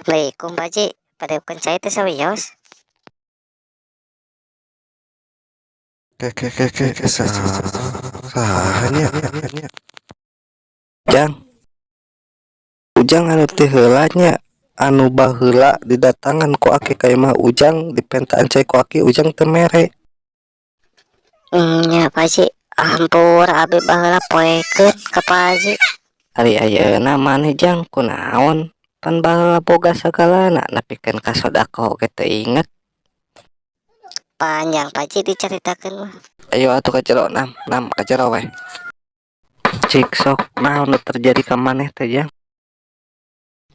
Assalamualaikum, Pak Haji. Bade cai teh sawios. Ke ke ke ke ke saha nya? Jang. Ujang anu teh heula nya, anu baheula didatangan ku aki ka imah Ujang, dipentaan cai ku aki, Ujang teu mere. Nya, Pak Haji, hampura, abi baheula poekeun ka Pak Haji. Ari ayeuna maneh, Jang, kunaon? Pan baheula boga sagalana, nepikeun ka sodakoh oge teu inget. Panjang, Pak Haji, dicaritakeun mah. Ayo atuh ka jero, nam nam ka jero we. Cik sok, naon nu terjadi ka maneh teh, Jang?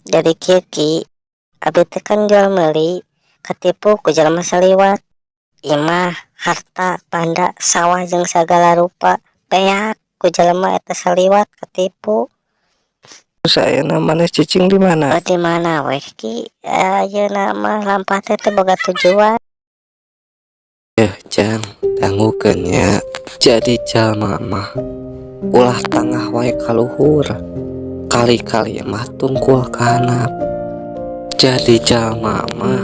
Jadi kieu, Ki, abi teh kan jual meuli, katipu ku jelema saliwat. Imah, harta, banda, sawah jeung sagala rupa beak ku jelema eta saliwat, katipu. Terus ayeuna maneh cicing di mana? Oh, di mana weh, Ki, ayeuna mah lampah teh teu boga tujuan. Eh, Jang, dangukeun nya. Jadi jalma mah ulah tangah wae ka luhur. Kali-kali mah tungkul ka handap. Jadi jalma mah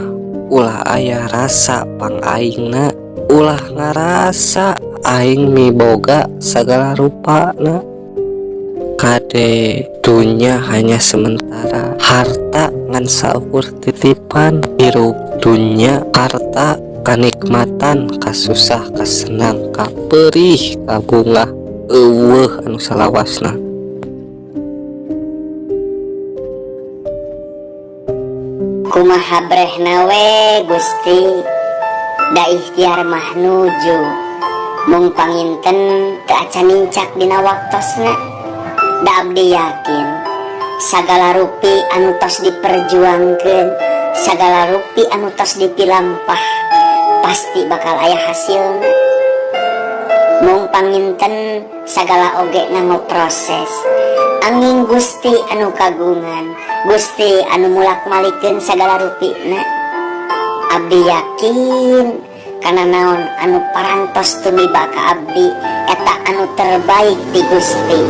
ulah aya rasa pang aingna, ulah ngarasa aing miboga sagala rupana. Kade, dunya hanya sementara, harta ngan saukur titipan, hirup dunya harta kanikmatan, kasusah, kasenang, kaperih, kabungah, euweuh anu salawasna. Kumaha brehna we, Gusti, da ikhtiar mah nuju, mung panginten teu acan nincak dina waktosna. Da abdi yakin sagala rupi anu tos diperjuangkeun, sagala rupi anu tos dipilampah, pasti bakal aya hasilna. Mung panginten sagala oge nganggo proses. Anging Gusti anu kagungan, Gusti anu mulak malikeun sagala rupina. Abdi yakin kana naon anu parantos tumiba ka abdi eta anu terbaik di Gusti.